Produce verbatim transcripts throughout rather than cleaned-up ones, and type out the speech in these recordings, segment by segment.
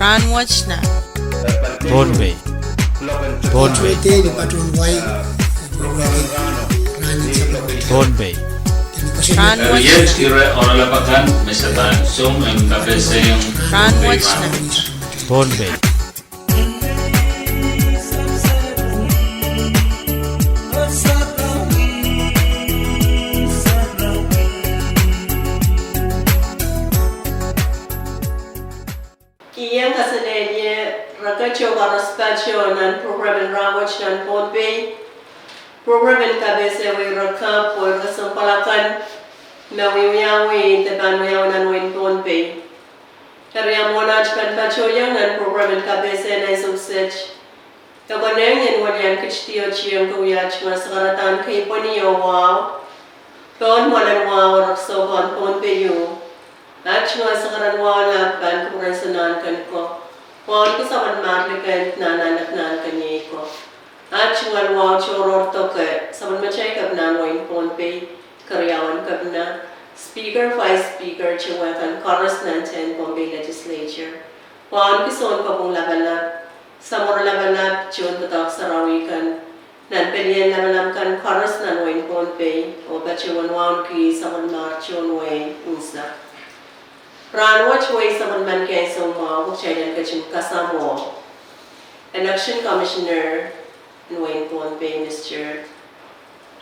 Rahnwet nan Pohnpei. Pohnpei. Pohnpei. Rahnwet nan Pohnpei. Ien kaselehlie rehn kitail koaros patohwan nan program en Rahnwet nan Pohnpei. Program en kapehse wei rehn kitail pwe rehn kesempwal akan me wiawi de pahn wiawi nan wehin Pohnpei. Eri mwohn aht pahn patohwan nan program en kapehse nan ansou kiset, e konehng en welian kitidi oh tiengki wia aht tungoal sakaradahn keipweni oh wahu pohn mwoalen wahu rehn kesempwal Pohnpei ieu. Aht tungoal sakaradahn wahu lap pahn kupwuren Sarawi Nahnken ko, wahu kisapwel Marlikent nan Nahnken ko. Aht tungoal wahu tohrohr doke, sapwellimatail kepina en wehin Pohnpei, keriaun kepina, Speaker, Vice Speaker, tungoal kan koaros nan tehnpas Pohnpei Legislature. Wahu kis soun kopwung lapalap, samworo lapalap, tohn doadoahk sarawi kan nan pelien lamalam kan koaros nan wehin Pohnpei, oh patohwan wahu kis sapwellimatail tohn wehi unsek. Rahnwet wei sapwellimen kehn soumwahu kitail en ketin kasamwo Election Commissioner en wehin Pohnpei, Mister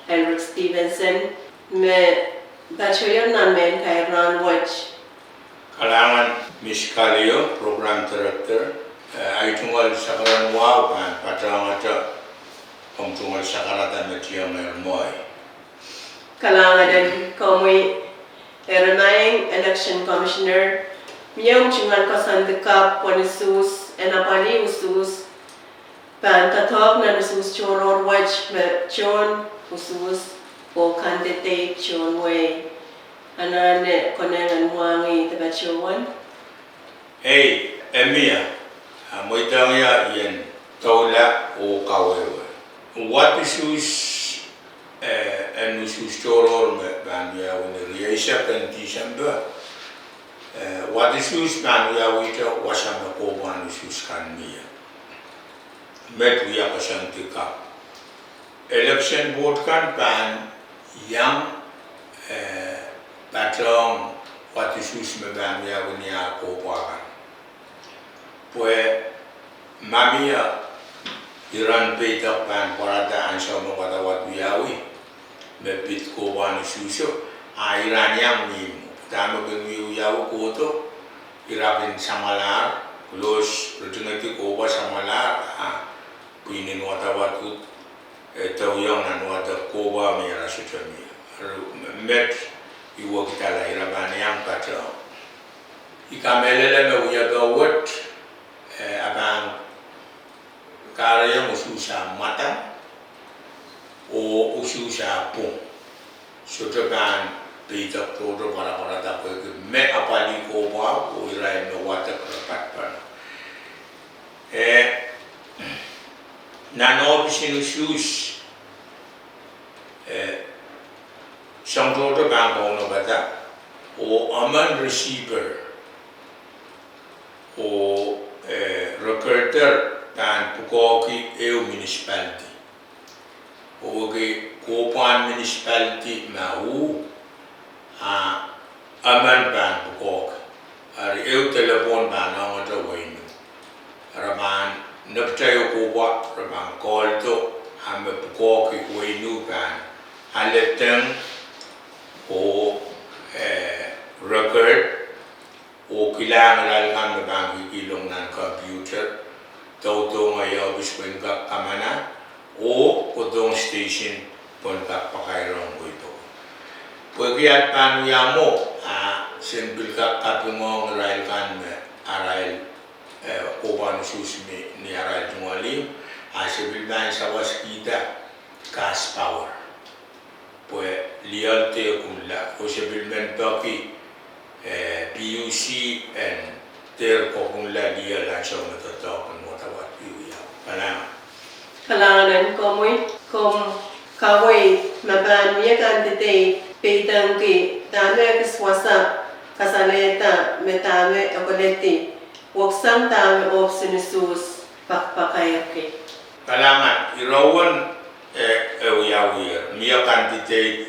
Henrik Stevenson, me patohwan nan mehn kair rahnwet. Kalahngan Miss Kaleo, Program Director, eh, ahi tungoal sakaradahn wahu pahn patohwanohte omw tungoal sakaradahn me tiengehr mwohi. Kalahngan en komwi, Eremaing Election Commissioner, mie omw tungoal koasoandi kapw pwehn usuhs, en apwalih usuhs, pahn doadoahk nan usuhs tohrohr wet me tohn usuhs oh candidate tohn wehi. Anahne konehng en mwahngih de patohwan. Ei, e mie, a mweidohng ie ien doula oh kawehwe. Wad usuhs, eh, en usuhs tohrohr me pahn wiawi ni rieisek en Tisempe, eh, wad usuhs pahn wiawihte wasa me kohpwahn usuhs kan mie. Met wia koasoandi kapw. Election Board kan pahn iang, eh, patohwan wad usuhs me pahn wiawi ni ar kohpwa kan. Pwe ma mie iren peidek pahn pwarada ansou me wadawad wiawi, me pid kohpwahn usuhso, a ira iang mihmi. Dahme kin wiewiawi kohdo, ira kin samwalahr, close, ritingedi kohpwa samwalahr, a pwihn en wadawad uhd, eh, dewiong nan wadek kohpwa me ira sohte mie. Met I wekidala ira pahn iang patohwan. I kamehlele me wiepe wet, eh, a pahn kahrehiong usuhs a mwadang, oh usuhs a pwung. Sohte pahn peidek tohto pwarapwarada pwehki me apwalih kohpwa oh irail me wadek re patpene. Eh, nan ohpis en usuhs, eh, soang tohto pahn kaunopada, oh emen receiver, oh, eh, recorder pahn pwukoahki ehu municipality. Oh wehwehki kohpwahn municipality ma uh, a emen pahn pwukoahki. Eri ehu delepwohn pahn ongete wehin uh. Re pahn nepteio kohpwa, re pahn koldo, a me pwukoahki wehin uh pahn aledeng, oh, eh, record, oh kilang irail kan me pahn kihkihlong nan computer, doudohng ie ohpis pwehn kak kamana, oh kohdohng station pwehn kak pakairong wehi pokon. Pwehki aht pahn wia mwo, a sen pil kak kapingohng irail kan me arail, eh, kohpwahn usuhs me ni arail tungoal ihmw, a se pil pahn sawaskihda gas power. Pwe lioal de kunla, oh se pil men peki, eh, P U C en dehr kokunla lioal ansou me doadoahk en wadawad wiawi. Kalahngan. Kalahngan en komwi, komw kaweid me pahn mie candidate peidengki dahme ekis wasa kasalehda me dahme e koledi Woksang dahme ohpis en usuhs pakapakairki. Kalahngan, irowen, eh, e wiawiher. Mie candidate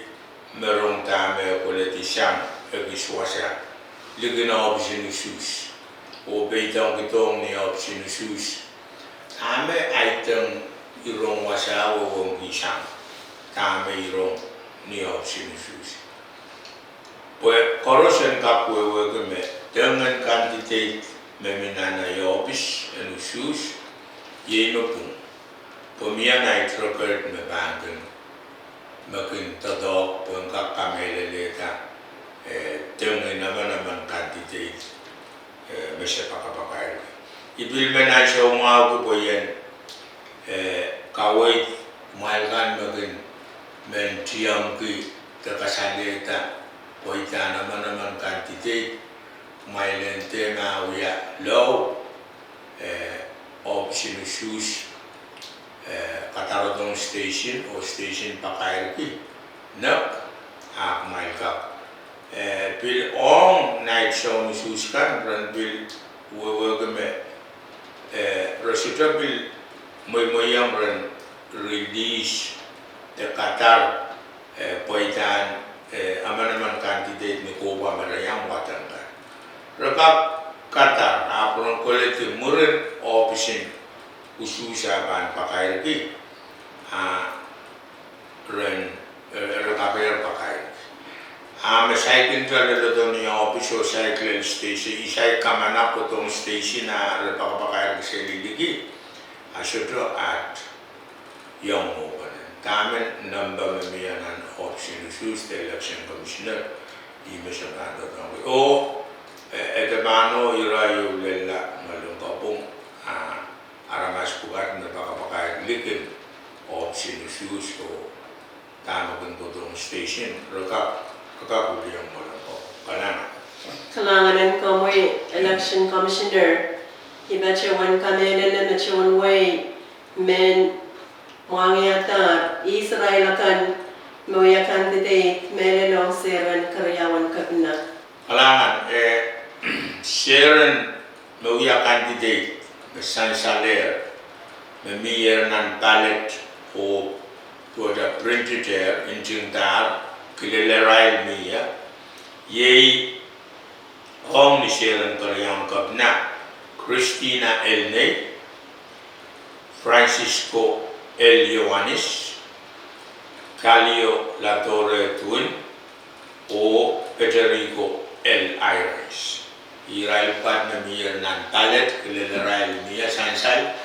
me rong dahme koledi sang ekis wasa likin ohpis en usuhs, oh peidohng kidohng ni ohpis en usuhs dahme aidehn irong wasa wehwehki sang dahme irong ni ohpis en usuhs. Pwe koaros en kak wehwehki me deng en candidate me mi nan ahi ohpis en usuhs, iei me pwung. Pwe mie nait record me pahn kin, me kin doadoahk pwe en kak kamehlelehda, eh, deng en emenemen candidate, eh, me se pakapakairki. I pil men ansou mwahuki pwe I en, eh, kaweid kumwail kan me kin men tiengki de kasalehda pweidahn emenemen candidate, kumwail en dehr wia lao, eh, ohpis en usuhs, eh, kadarodohng station oh station pakairki, nek, a kumwail kak, eh, pil ong nait soun usuhs kan ren pil wehwehki me, eh, re sohte pil mweimweiong ren release de kadar, eh, pweidahn, eh, emenemen candidate ni kohpwa me re iang wadek kan. Re kak kadar, ahpw ren koledi mwurin ohpis en usuhs a pahn pakairki, a ren, eh, re kakehr pakairki. A me saikinte leledo ni ohpis oh saik lel station, I saik kamana kohdohng station a re pakapakairki seli liki, a sohte at iong mwohpene. Dahmen nempe me mie nan ohpis en usuhs de election commissioner, ih me se pahn doadoahngki. Oh, eh, e de pahn oh ira ieu lella me limpoak pwung, a aramas pwukat me pakapakair likin ohpis en usuhs oh dahme kin kohdohng station, re kak, re kak wiliong me limpoak. Kalahngan. Kalahngan en komwi, election commissioner. I patohwan kamehlele me tohn wehi mehn mwahngiadahr, irail akan me wia candidate mehlel ong seren keriaun kepina. Kalahngan, eh, seren me wia candidate me sansalehr, me mier nan ballot oh duwehte printed ehr, ntingdahr, kilelerail mie, iei ong ni seren keriaun kepina, Christina Elnei, Francisco L. Ioanis, Kallio Ladoro Edwin, oh Federico L. Ayres. Irail pwukat me mier nan ballot, kilelerail mie sansal,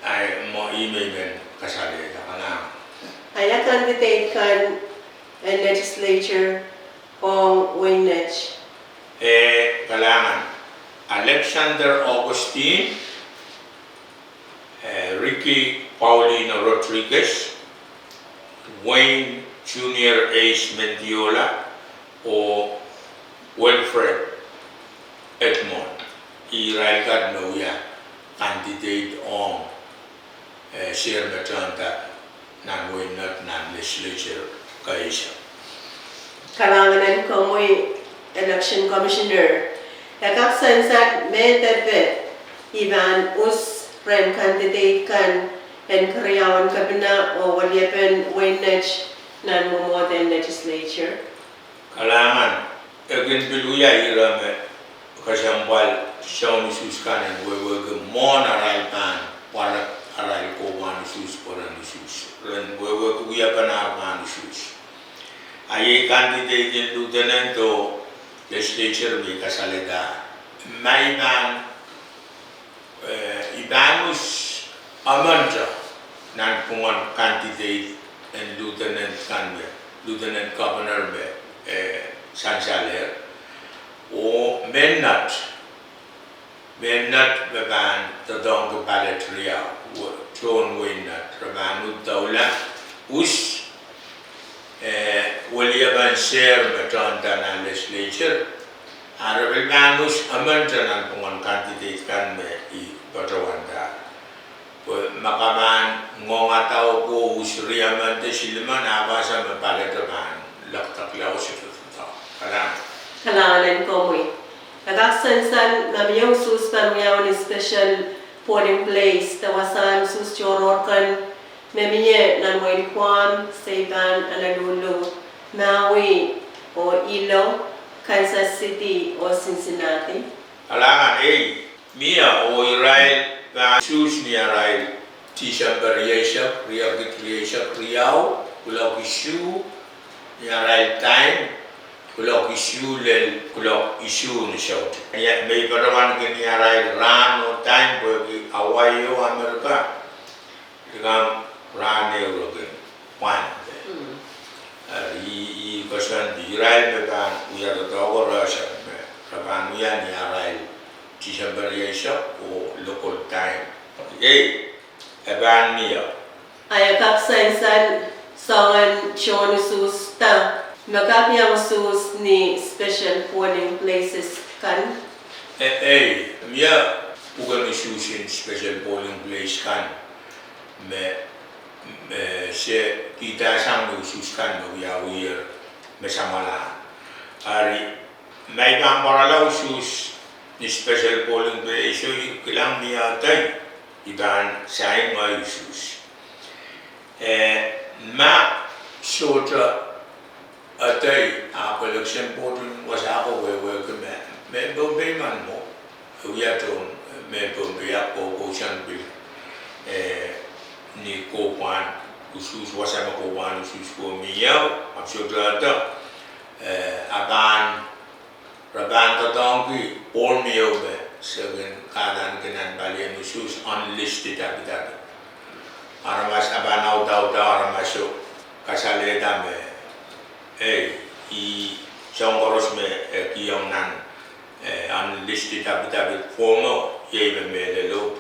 a mwo ih me I men kasalehda. Kalahngan. A ia candidate kan en legislature ong wehin Net? Eh, kalahngan. Alexander Augustine, eh, Ricky Paulino Rodriguez, Wayne Junior Ace Mendiola, oh Wilfred Edmond. Irail kat me wia candidate ong, eh, seren me tohnda nan wehin Net nan legislature keisek. Kalahngan en komwi, election commissioner. E kak sansal me depe I pahn us rehn candidate kan en keriaun kepina oh weliepen wehin Net nan mwomwohden legislature? Kalahngan, e kin pil wia ire me kesempwal soun usuhs kan en wehwehki mwohn arail pahn pwarek arail kohwahn usuhs, pweren usuhs, ren wehwehki wiepen ar pahn usuhs. A iei candidate en lieutenant oh legislature me I kasalehda. Ma I pahn, eh, I pahn us emente nanpwungen candidate en lieutenant kan me, lieutenant governor me, eh, sansalehr, oh mehn Net, mehn Net me pahn doadoahngki ballot riau, tohn wehin Net, re pahn uhd doula us, eh, weliepen seren me tohnda nan legislature, a re pil pahn us emente nanpwungen candidate kan me I patohwanda. Pwe ma ke pahn ngoangada oh ke us riemente silimen, a pahsa me ballot e pahn lekdekla oh sohte doadoahk. Kalahngan. Kalahngan en komwi. E kak sansal ma mie usuhs pahn wiawi ni special polling place de wasahn usuhs tohrohr kan me mie nan wehin Guam, Saipan, Honolulu, Maui, oh Hilo, Kansas City, oh Cincinnati? Kalahngan, ei, mie, oh irail pahn usuhs ni arail Tisempe rieisek, riekid rieisek riau, kuloak isuh, ni arail time, kuloak isuh lel kuloak isuh ni soutik. Ia, me I patohwanki ni arail rahn oh time pwehki Hawaii oh Amerika, likamw rahn ehu reken pwand. Eri, I koasoandi irail me pahn wia doadoahk ko, re ese me re pahn wia ni arail Tisempe rieisek oh local time. Ei, e pahn mie. A e kak sansal soangen tohn usuhs da me kak iang usuhs ni special polling places kan? E, ei, mie pwuken usuhs en special polling place kan me, me se kihda sang ni usuhs kan me wiawiher me samwalahro. Eri, ma I pahn pwarala usuhs ni special polling place o, I kilang mie adei, I pahn sain ngehi usuhs. Eh, ma sohte adei ahpw election board en wasa ko wehwehki me mehn Pohnpei men mwo, e wia tohn mehn Pohnpei ahpw koukousoan pil, eh, ni kohpwahn usuhs, wasa me kohpwahn usuhs ko mie, ahpw sohte ede, eh, a pahn, re pahn doadoahngki pohl mie me se kin kahdaneki nan palien usuhs unlisted affidavit. Aramas a pahn audaudau aramaso kasalehda me, ei, ih soahng koaros me e kihong nan, eh, unlisted affidavit form o, iei me mehlelo.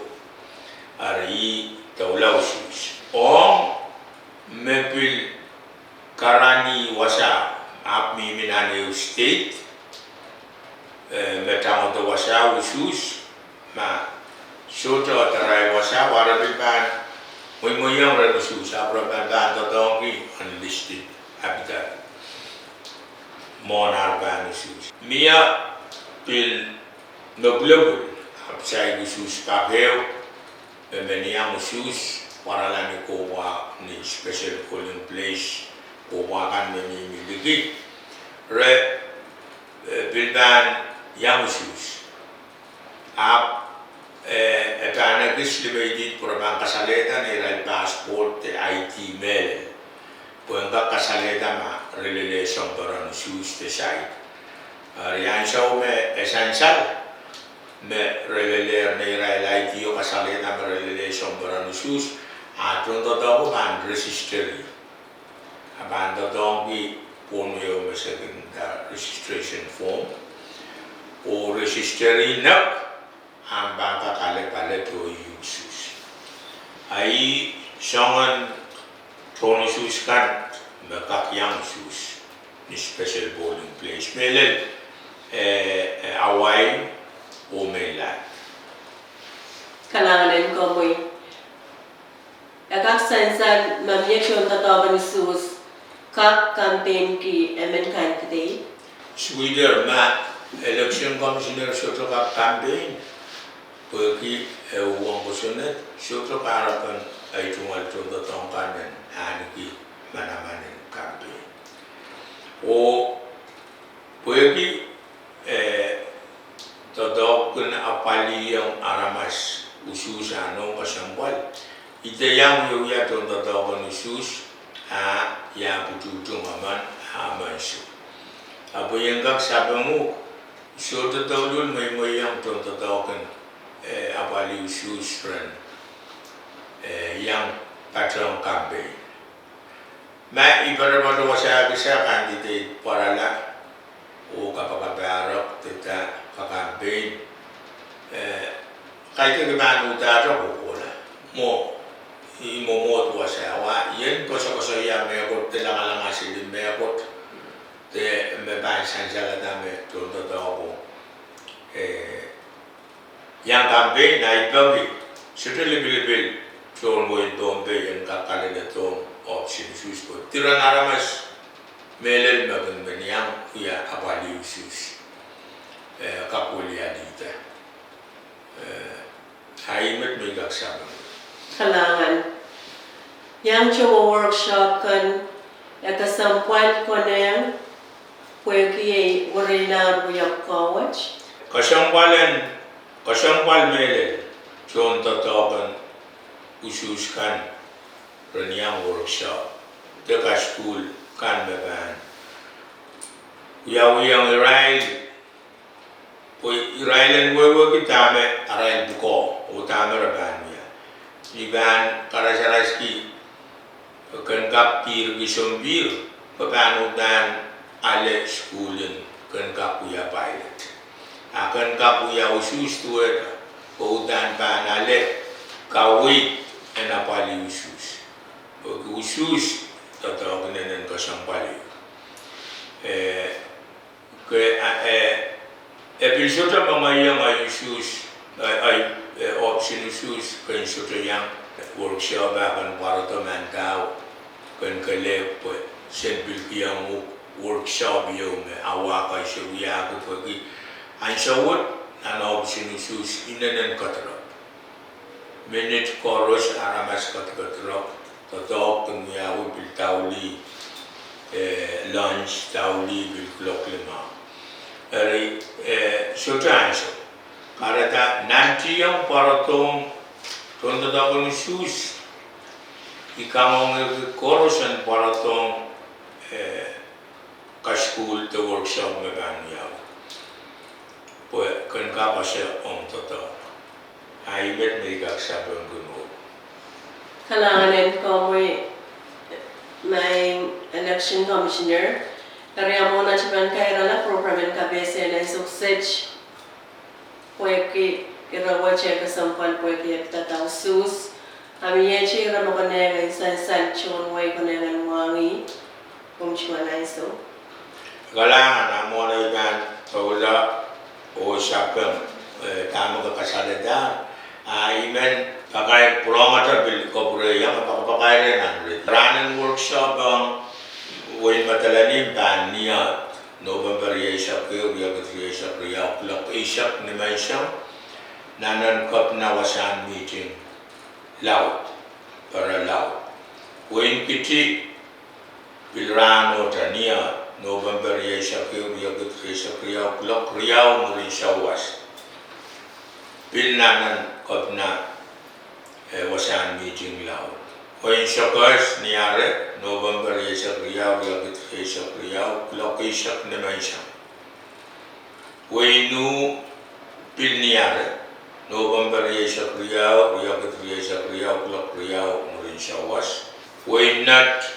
Eri ih doula usuhs. Ong me pil karanih wasa ahpw mihmi nan ehu state, eh, me tangodo wasa usuhs, ma sohte ede arail wasa, wa re pil pahn mweimweiong rehn usuhs ahpw re pahn pahn doadoahngki unlisted affidavit mwohn ar pahn usuhs. Mie pil mepwulepwul ahpw saik usuhs pak ehu me men iang usuhs pwarala ni kohpwa, ni special polling place kohpwa kan me mihmi liki, re, eh, pil pahn iang usuhs. Ahpw, eh, e pahn ekis limeidi pwe re pahn kasalehda neirail passport de I D mehlel, pwe en kak kasalehda ma re lel sounperen usuhs de saik. Eri ansou me e sansal me re lel neirail I D o kasalehda me re lel sounperen usuhs, a tohndoadoahko pahn registry. A pahn doadoahngki pohl mie me se kin nda registration form, oh registry nek, a pahn kak ale ballot oh ih usuhs. A ih soangen tohn usuhs kan me kak iang usuhs ni special polling place mehlel, eh, eh, Hawaii oh mainland. Kalahngan en komwi. E kak sansal ma mie tohndoadoahk en usuhs kak campaign ki emen candidate? Sweeter, ma election commissioner sohte kak campaign, pwehki e uhwong kosonned, sohte kahrepen ei tungoal tohndoadoahk kan en ahneki manaman en campaign. Oh pwehki, eh, doadoahk kin apwaliong aramas usuhs a nohn kesempwal, ih de iang wiewia tohndoadoahk en usuhs, a ia pwutuhtung emen, a emen sou. Ahpw I en kak sapeng uhk, sohte douluhl mweimweiong tohndoadoahk en, eh, apwalih usuhs ren, eh, iang patehng campaign. Ma I poatopoat wasa kis candidate pwarala oh kapakapahrek de kak campaign, eh, kaidehk I pahn uhdahte kohkohla mwo, I mwomwohd wasa wa I en koasokoasoia mehkot de langalanga sili mehkot de me pahn sansalada me tohndoadoahko, eh, iang campaign, a I peki sohte lipilipil tohn wehin Pohnpei en kak kaleledohng ohpis en usuhs pwe diren aramas mehlel me kin men iang wia apwalih usuhs, eh, kapwilialihda. Eh, a ih met me I kak sapeng. Kalahngan. Iang towe workshop kan e kesempwal konehng pwehki ei wereilahr wia kowet. Kesempwal en, kesempwal mehlel tohn doadoahk en usuhs kan ren iang workshop de kasukuhl kan me pahn wiawihong irail, pwe irail en wehwehki dahme arail pwukoa oh dahme re pahn wia. I pahn karasaraski ken kak pihrki sompihr, ke pahn uhdahn ale sukuhl en ken kak wia pilot. A ken kak wia usuhs duwehte, ke uhdahn pahn ale kaweid en apwalih usuhs. Pwehki usuhs doadoahk inenen kesempwal. Eh, ke, eh, e pil sohte mengeiong ei usuhs, ei, ei, eh, ohpis en usuhs ken sohte iang workshop a ken pwarodo mandau, ken kelehpw pwe sen pil kihong uhk workshop ieu me awa kei se wiahki pwehki ansou wet nan ohpis en usuhs inenen kedirepw. Minit koaros aramas kadikedirepw, doadoahk kin wiawi pil daulih, eh, lunch daulih pil kuloak limau. Eri, eh, sohte ansou. Kahrehda nantihong pwarodohng tohndoadoahk en usuhs, I kangoangehki koaros en pwarodohng, eh, kasukuhl de workshop me pahn wiawi, pwe ken kak ese ong doadoahk. A ih met me I kak sapeng kin wehwe. Kalahngan en komwi, Madam Election Commissioner. Eri mwohn atail pahn kairala program en kapehse en ansou kiset, pwehki ire wet e kesempwal pwehki e pidada usuhs, a mie ire me konehng en sansal tohn wehi konehng en mwahngih, omw tungoal ansou. Kalahngan, a mwohn ei pahn doula oh sapeng, eh, dahme ke kasalehda, a I men pakair pwurehng atail pil kapwurehiong, pakair nan ri rahnen workshop ong wehin Madolenihmw pahn Niehd, November rieisek ehu, riekid rieisek riau, kuloak eisek nimenseng, nan en kepina wasahn mihting laud, pere laud. Wehin Kiti pil rahnohte, Niehd, November rieisek ehu, riekid rieisek riau, kuloak riau mwurin sawas, pil nan en kepina, eh, wasahn mihting laud. Wehin Sokehs, Niare, November rieisek riau, riekid rieisek riau, kuloak eisek nimenseng. Wehin Nuh pil Niare, November rieisek riau, riekid rieisek riau, kuloak riau mwurin sawas. Wehin Nett,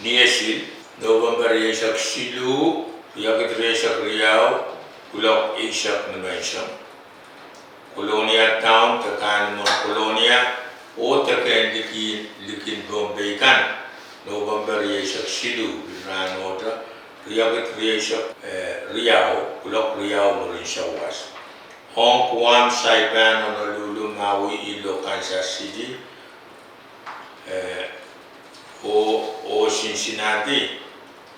Niesil, November rieisek siluh, riekid rieisek riau, kuloak eisek nimenseng. Kolonia Town, de kahnimwen Kolonia oh de kehn likin, likin Pohnpei kan, November rieisek siluh, pil rahnohte, riekid rieisek, eh, riau, kuloak riau mwurin sawas. Ong Guam, Saipan, Honolulu, Maui, Hilo, Kansas City, eh, oh, oh Cincinnati,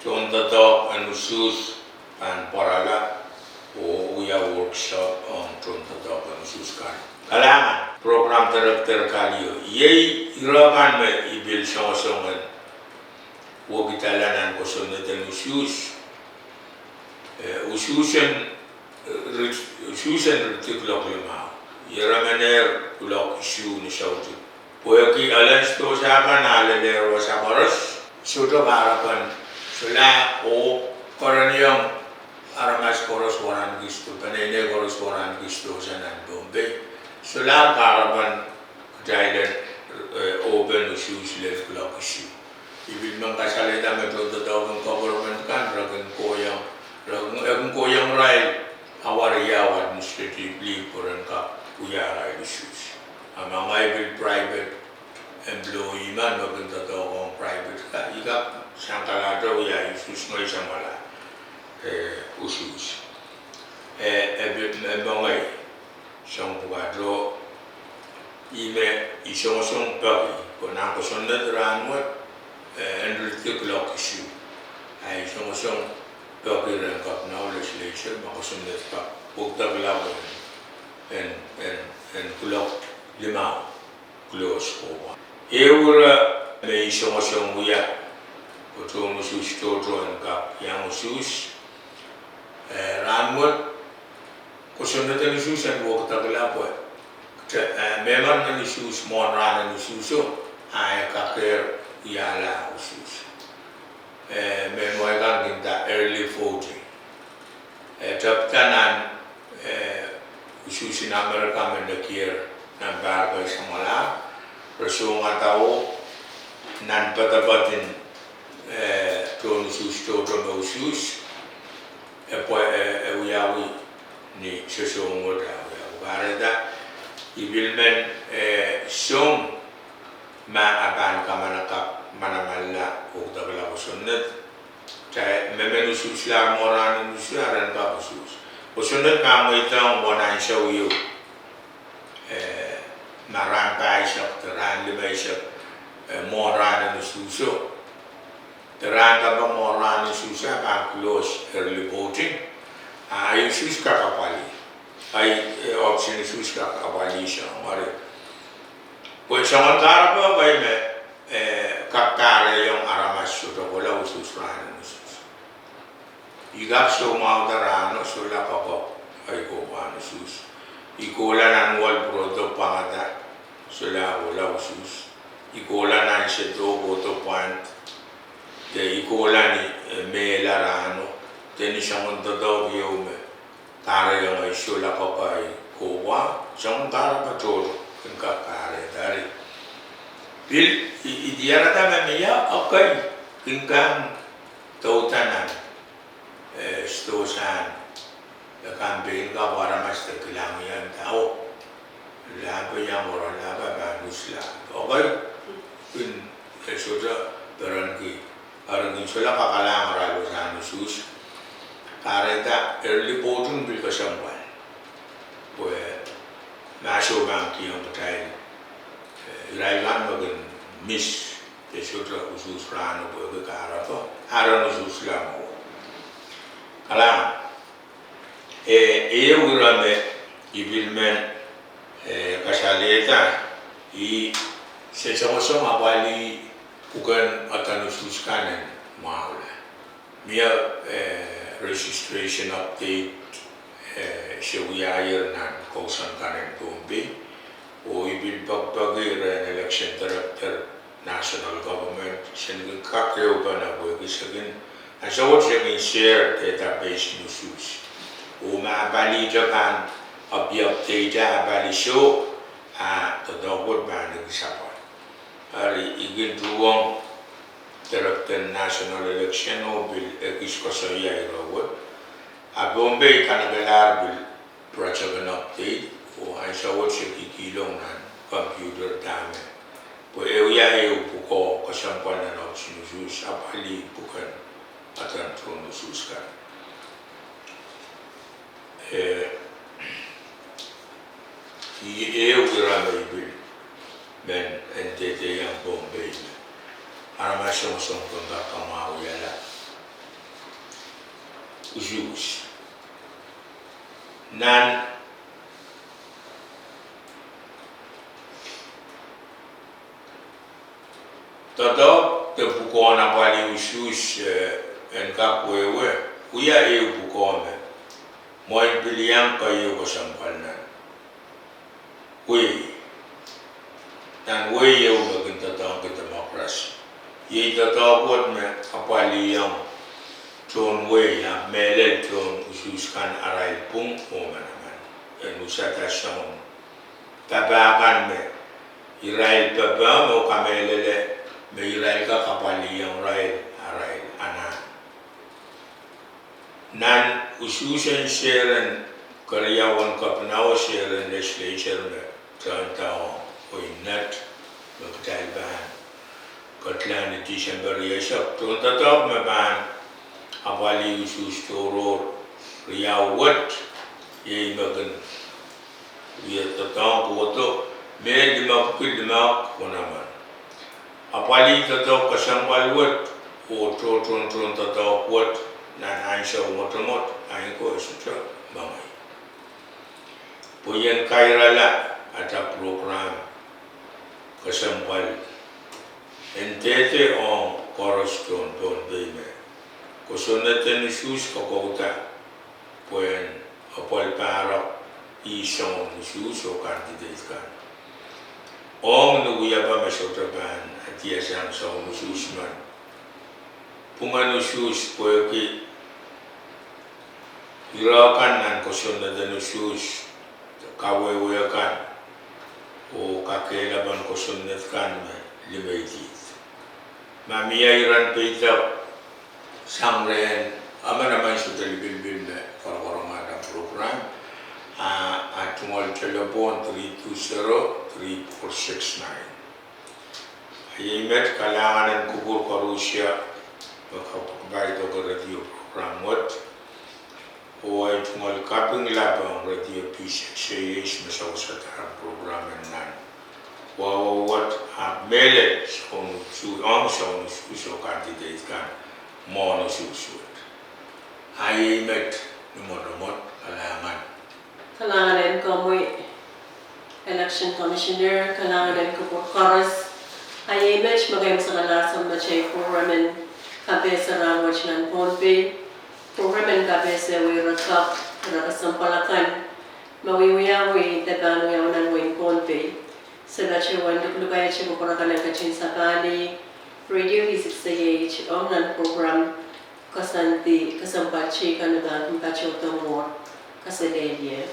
tohndoadoahk en usuhs pahn pwarala oh wia workshop ong tohndoadoahk en usuhs kan. Kalahngan, program director Kalio, iei ire kan me I pil songosong en wekidala nan kosonned en usuhs, eh, usuhs en, eh, rit-, usuhs en ritidi kuloak limau, ieremenehr kuloak isuh ni soutik. Pwehki elen sidohsa kan a lelehr wasa koaros, sohte kahrepen solahr oh kereniong aramas koaros waranki sido-, peneinei koaros waranki sidohsa nan Pohnpei, solahr kahrepen kitail en, eh, open usuhs lel kuloak isuh. I pil men kasalehda me tohndoadoahk en government kan re kin kohiong, re kin, re kin kohiong irail awa riau administrative leave pwe ren kak wia arail usuhs. A ma ngehi pil private employee men me kin doadoahk ong private ka, I kak sankalahte wia usuhs ngehi samwala, eh, usuhs. Eh, eh, pil, eh, mengei, soang pwukat oh, ih me I songosong peki, pwe nan kosonned rahnwet, eh, en ritidi kuloak isuh. Ahi songosong peki rehn Kapinao legislature ma kosonned kak wekidekla pwe en, en, en kuloak limau close kohpwa. Ehu ire me I songosong wia, pwe tohn usuhs tohto en kak iang usuhs, eh, rahnwet, kosonned en usuhs en wekidekla pwe, eh, mehmen en usuhs mwohn rahn en usuhso, a e kakehr wiahla usuhs. Eh, mehn wai kan kin nda early voting. Eh, tepda nan, eh, usuhs en Amerika me nekier nan pahr kei samwalahr, re songada nan poadoapoad en, eh, tohn usuhs tohto me usuhs, e pwe, eh, e wiawi ni sosohn wet a wiawi. Kahrehda, I pil men, eh, song ma a pahn kamanaka, manamanla, wekidekla kosonned. Kitail mehmen usuhslahr mwohn rahn en usuhs, a ren kak usuhs. Kosonned pahn mweidohng wasa ehu, eh, ma rahn pahisek de rahn limeisek, eh, mwohn rahn en usuhso. De rahn dahme mwohn rahn en usuhso a pahn close early voting. A, ahi usuhs kak apwalih. Ahi, eh, option usuhs kak apwalih soangen eri. Pwe soangen kahrepe kei me, eh, kak kahrehiong aramas sohte kohla usuhs rahn en usuhs. I kak soumwahuda rahno solahr kapakap ahi kohpwahn usuhs. I kohla nan wal pwurodo pwangada solahr kohla usuhs. I kohla nan sehdo kohdo pwand. De I kohla ni, eh, mehla rahno. De ni soangen doadoahk ieu me kahrehiong ahi solahr kapakap ahi kohpwa, soangen kahrepe tohto kin kak kahrehda eri. Pil, I, I diarada me mie ekei kin kak douda nan, eh, sidohsang, eh, campaign ka pwe aramas de kilang ie nda, oh, lahpe iang oaralahpe pahn usla. Ekei kin, eh, sohte perenki, eri kin solahr kakalahng arail wasahn usuhs. Kahrehda early voting pil kesempwal. Pwe mahso pahn kihong kitail, eh, irail kan me kin miss, de sohte usuhs rahno pwehki kahrepe, a ren usuhsla mwo. Kalahngan, eh, ehu ire me I pil men, eh, kasalehda, I seweseweseng apwalih pwuken aden usuhs kan en mwahula. Mie, eh, registration update, eh, se wiahier nan kousoan kan en Pohnpei. Oh I pil pekipeki rehn election director, national government, se kin kak ehupene pwehki se kin, ansou wet se kin share database en usuhs. Oh ma apwalihte pahn update, update apwalih soh, a doadoahk wet pahn ekis apwal. Eri I kin tuhwong director national election oh pil ekis koasoia ire wet. A Pohnpei kanekelahr pil project en update, oh ansou wet se kihkihlong nan computer dahme, pwe e wia ehu pwukoa kesempwal nan option usuhs, apwalih pwuken aden tohn usuhs kan. Eh, I, ehu ire me I pil men en dehdeiong Pohnpei me aramas songosong kin kak kamwahwihala usuhs. Nan doadoahk de pwukoahn apwalih usuhs, eh, en kak wehwe, wia ehu pwukoa me mwein pil iang keieu kesempwal nan wehi, nan wehi ehu me kin doadoahngki democracy. Iei doadoahk wet me apwalihiong tohn wehi, ahpw mehlel tohn usuhs kan arail pwung oh manaman en usada soangen papah kan me irail pepehm oh kamehlele me irail kak apwalihiong irail arail anahn. Nan usuhs en seren keriau en Kapinao, seren legislature me tohndoadoahk oh inet me kitail pahn kedlahng ni Tisempe rieisek, tohndoadoahk me pahn apwalih usuhs tohrohr riau wet, iei me kin wia doadoahk kohdo, Mei limepwuki limepwuki kohnaman. Apwalih doadoahk kesempwal wet oh tohtohn tohndoadoahk wet Nan ansou mwotomwot, ahi ko e sohte mengei. Pwe I en kairala ata program kesempwal en dehde ong koaros tohn Pohnpei me kosonned en usuhs kokouda pwehn apwal pahrek ih soun usuhs oh candidate kan. Ong ni wiepe me sohte pahn adiasang soun usuhs men, pwungen usuhs pwehki ire kan nan kosonned en usuhs, kawehwe kan, oh kakehlapen kosonned kan me limeidi. Ma mie iren peidek sang rehn emenemen sohte lipilipil me korokorong ata program, a, a tungoal telephone three two zero three four six nine. Iei met, kalahngan en kupwur koarusie me kapaidohng radio program wet. Oh ahi tungoal kaping lap ong radio P six A H me sewesehda program en nan wawa wet, ahpw mehlel soun usu, ong soun usuhs oh candidate kan mwohn usuhs wet. Iei met, ni mwotomwot, kalahngan. Kalahngan en komwi Election Commissioner, kalahngan en kupwur koaros. Iei met me keimwseklahsang me atail program en kapehse rahnwet nan Pohnpei. Program en kapehse wehi ire kak, ire kesempwal akan me wiewiawi de pahn wiawi nan wehin Pohnpei. Se patohwan luklukaiete kupwur akan en ketin sapahl radio V six A H ong nan program koasoandi kesempwal teikan me pahn patohdo mwuhr. Kaselehlie.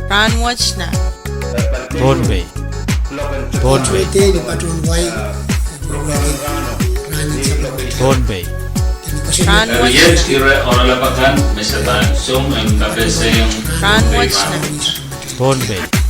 Rahnwet nan Pohnpei. Pohnpei. Pohnpei. Rahnwet nan. Ire oaralap akan me se pahn song en kapehse ong Rahnwet nan Pohnpei.